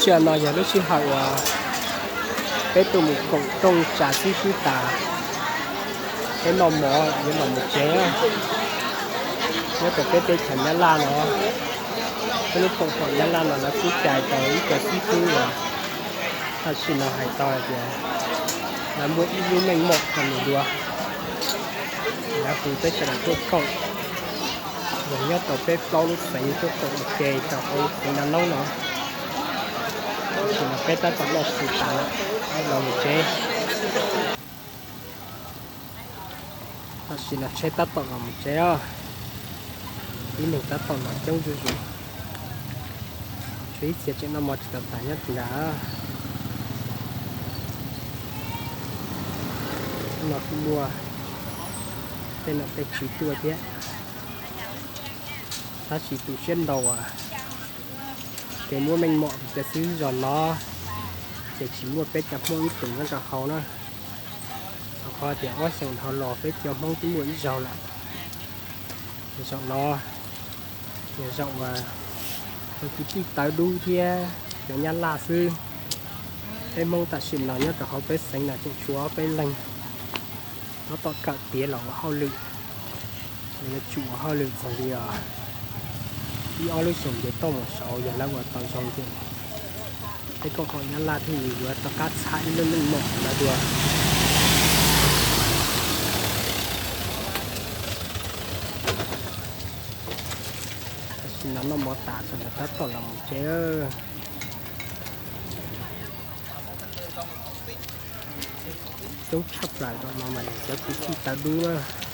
Tam no yog lub sij hawm uas peb tuaj mus koom rooj tsav xib fwb tas, peb noj mov yuav los mus tsev. Nyob rau peb teb chaws Nyab Laj no, peb lub koom haum Nyab Laj no lawv kuj cais tau ib co xib fwb uas tam sim no hais tau hais tias lawv muaj ib lub meej mom rau nws dua. Lawv hu peb sawv daws tuaj koom, yog nyob tau peb plaub lub xeev tuaj koom ua ke rau hauv lub xeev Nam Noob no. Tam sim no peb tab tom noj su tas lawm, los mus tsev. Tam sim no tsheb tab tom los mus tsev os. Tib neeg tab tom los coob zuj zus, tshuav ib txhia tseem noj mov tsis tau tas nyob ntawd. No kuj muaj tej nom tej tswv tuaj thiab, tab sis tu siab ntau ces muab meej mom cov xib fwb zos no ces tsis muaj peb cov Hmoob ib tug nyob rau hauv na. Rau qhov tias ob xyoos dhau los peb cov Hmoob twb muaj ib zaug lawm. Zaum no yog zaum uas tus kwv tij tawv dub thiab cov Nyab Laj xwb. Peb Hmoob tam sim no nyob rau hauv peb xeev no tseem tshuav ob peb leeg tab tom kawm tiav los ua hauj lwm. Lawv yuav tsum ua hauj lwm txog li os ib ob lub xyoos ces toj mus saud, yog lawv ua tau zoo ces peb koom haum Nyab Laj thiaj li yuav rov qab txhab ib lub meej mom rau lawv dua. Tam sim no noj mov tas sawv daws tab tom los mus tsev. Coob tshaj plaws zaum no mas yog cov kwv tij tawv dub na.